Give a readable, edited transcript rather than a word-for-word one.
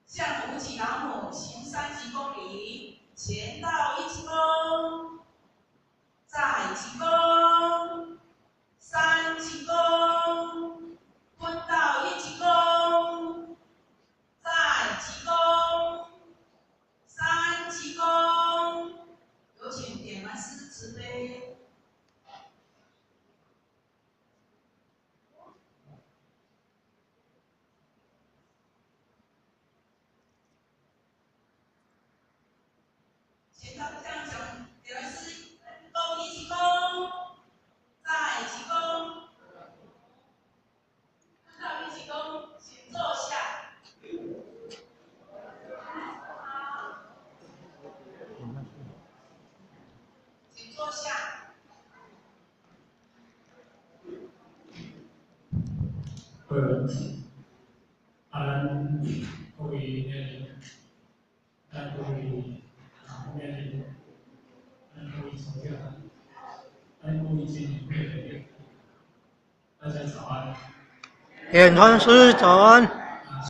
向無給老母行三鞠躬禮，前到一鞠躬，再鞠躬，三鞠躬，蹲到一鞠躬，再鞠躬，三鞠躬。有請點完師慈悲。前到這樣講，點完師躬一鞠躬，再鞠躬，蹲到一鞠躬，請坐下。請坐下。好，啊，咱各位咧，咱各位啊，咧，咱各位同學，咱各位親朋友，大家早安。點傳師早安。